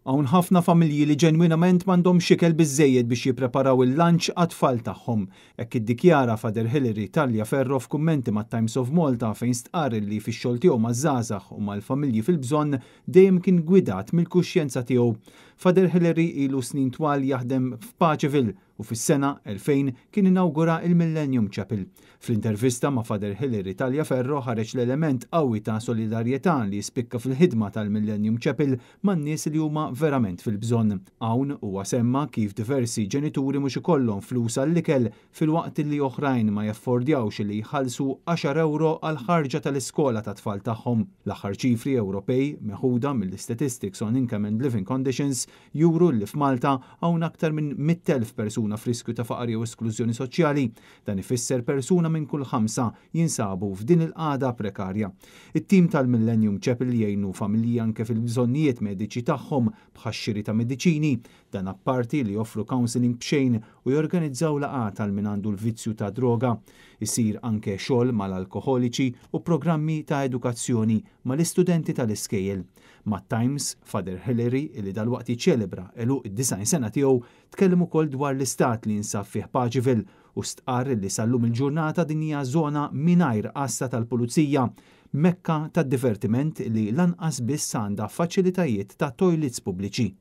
Hawn ħafna familji li ġenwinament m'għandhomx ikel biżżejjed biex jippreparaw il-lunch għat-tfal tagħhom. Hekk iddikjara Father Hilary Tagliaferro f'kummenti mat-Times of Malta fejn stqarr li fix-xogħol tiegħu maż-żgħażagħ u mal-familji fil-bżonn dejjem kien gwidat mill-kuxjenza tiegħu. Father Hilary ilu snin twal jaħdem f'Paceville u fis-sena 2000 kien inawgura il-Millennium Chapel. Fl-intervista ma' Father Hilary Tagliaferro ħareġ l-element qawwi ta' solidarjetà li jispikka fil-ħidma tal-Millennium Chapel man-nies li huma verament fil-bżonn. Hawn huwa semma kif diversi ġenituri mhux ikollhom flus għall-ikel filwaqt li oħrajn ma jaffordjawx li jħallsu 10 euro għal ħarġa tal-iskola tat-tfal tagħhom. L-aħħar ċifri Ewropej meħuda mill-Statistics on Income and Living Conditions juru li f'Malta hawn aktar minn 100,000 persuna f'riskju ta' faqar jew esklużjoni soċjali. Dan ifisser persuna minn kull ħamsa jinsabu f'din il-qagħda prekarja. It-tim tal-Millennium Chapel jgħinu familji anke fil-bżonnijiet mediċi tagħhom bħax-xiri ta' mediċini, dan apparti li joffru counseling b'xejn u jorganizzaw laqgħat għal min għandu l-vizzju ta' droga. Isir anke xogħol mal-alkoholiċi u programmi ta' edukazzjoni mal-istudenti tal-iskejjel. Mat-Times, Father Hilary, li dalwaqt jiċċelebra għeluq id-90 sena tiegħu, tkellem ukoll dwar l-istat li jinsab fih Paceville u stqarr li sal-lum il-ġurnata din hija żona mingħajr għassa tal-pulizija, mekka tad-divertiment li lanqas biss għandha faċilitajiet ta' toilets pubbliċi.